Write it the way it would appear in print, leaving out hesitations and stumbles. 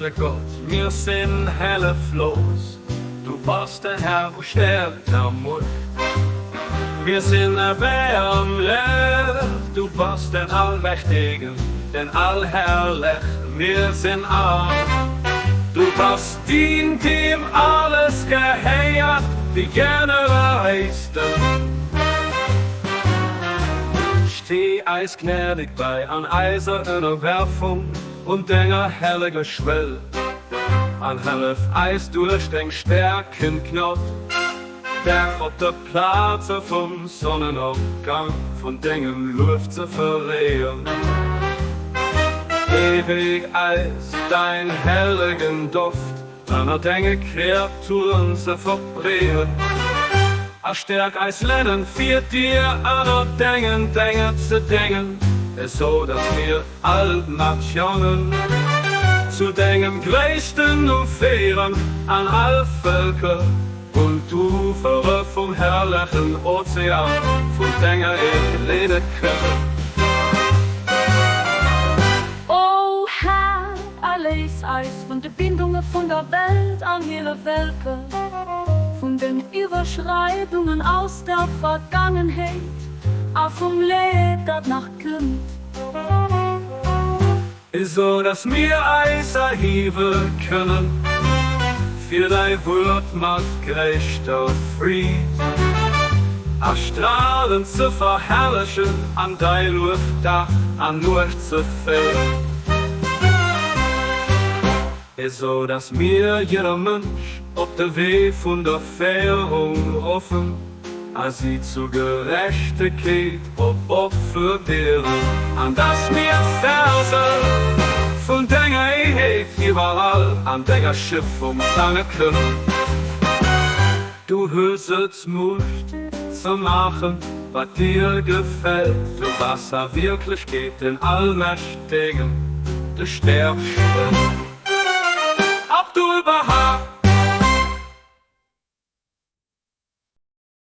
eise Gott, mir sinn helleflos, du bass den Här vu stäerkt a Muecht. Mir sinn ewéi am Leer, du bass den Allmächtegen, den Allherrlechen, mir sinn arm. Du bass deen, deem alles gehéiert, déi Generéisten. Stee eis gnädig bei an eiser Ënnerwerfung un denger helleger Schwell, an hëllef eis duerch deng stäerkend Gnod, Dag op der Plaz a vum Sonnenopgang vun dengem Luef ze verréieren. Eweg eis däin hellegen Doft ënner denge Kreaturen ze verbreeden, a stäerk eis Lennen fir dir ënner dengen Dénger ze déngen, esou datt mir all d'Natiounen zu dengem gréissten Numm féieren an all Vëlker un d'Ufere vum herrlechen Ozean vun denger Eer leede kënnen. O Här, erléis eis vun de Bindunge vun der Welt an hire Völker, vun den Iwwerschreidungen aus der Vergangenheet a vum Leed, dat nach kënnt. Esou dass mir eis erhiewe kënnen fir däi Wuert mat gréisster Freed a Stralen ze verherrlechen an däi Luef Dag an Nuecht ze féieren. Esou dass mir jidder Mënsch op de Wee vun der Féierung ruffen a si zu Gerechtegkeet op opfuerderen, an dass mir d'Verse vun denger Eenheet iwwerall an denger Schëpfung sange kënnen. Du hues et d'Muecht ze maachen, wat dir gefält, du bass a Wierklechkeet den Allmächtegen, de Stäerksten. Ob du iwwerhaapt.